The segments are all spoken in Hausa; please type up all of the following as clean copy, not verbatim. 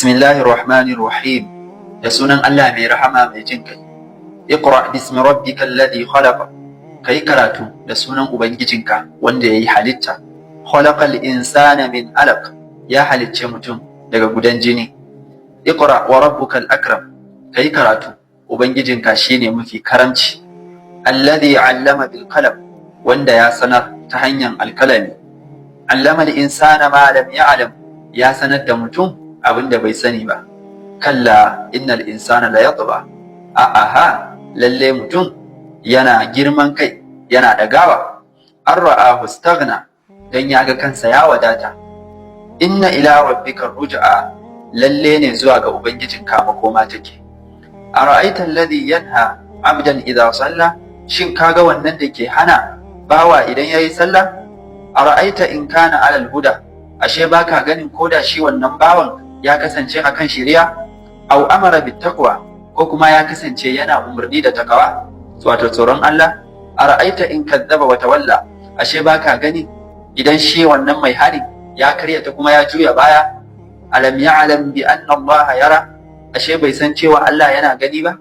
Bismillahir Rahmanir Rahim. Da sunan Allah mai rahama mai jin kai. Iqra bismi rabbikal ladhi khalaq. Kai karatu da sunan ubangijinka wanda yayi halitta. Khalaqal insana min alaq. Ya halicce mutum daga gudan jini. Iqra wa rabbukal akram. Kai karatu, ubangijinka shine mafi karamci. Alladhi 'allama bil qalam. Wanda ya sanar ta hanyar alkalami. Allama al insana ma lam ya'lam. Ya sanar da mutum abin da bai sani ba. Kalla innal insana la yatgha. A'aha, lalle mutum yana girman kai, yana ɗagawa. An ra'ahu istaghna, dan ya ga kansa ya wadata. Inna ila rabbika ruj'a, lalle ne zuwa ga ubangijinka makoma take. Ara'aita alladhi yanha 'abdan idha salla? Shin kaga wannan da ke hana bawa idan yayi sallah? Ara'aita in kana alal huda? Ashe baka ganin koda shi wannan bawan ya kasance akan shari'a? Aw amara bittaqwa, ko kuma ya kasance yana umarni da takawa, wato tsoron Allah? Ara'aita in kadzaba wa tawalla? Ashe baka gani idan shi wannan mai hani ya karyata kuma ya juya baya? Alam ya'lam bi anna Allah yara? Ashe bai san cewa Allah yana gani ba?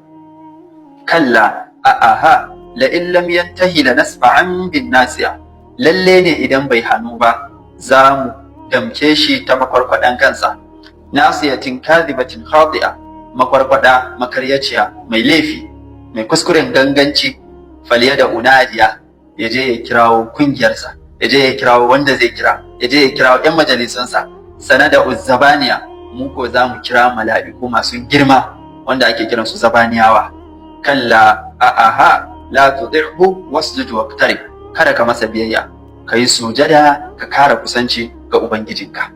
Kalla, a'aha, la in lam yantahi la nasfa'an bin nasiya. Lalle ne idan bai hannu ba, za mu damke shi ta makwarkwadan kansa. Nasiyatin kadhibatin khati'a, makwarkwada makaryaciya mai laifi, mai kuskuren ganganci. Falyada unadiya, ya je ya kirawo kungiyarsa, ya je ya kirawo wanda zai kira, ya je ya kirawo yan majalisunsa. Sanada uzzabaniya, mu ko za mu kira mala'iku masu girma wanda ake kiransu zabaniyawa. Kalla, a'aha, la tudhi'hu wasjud waqtarib. Kada ka masa biyayya, ka yi sujada, ka kara kusanci ga ubangijinka.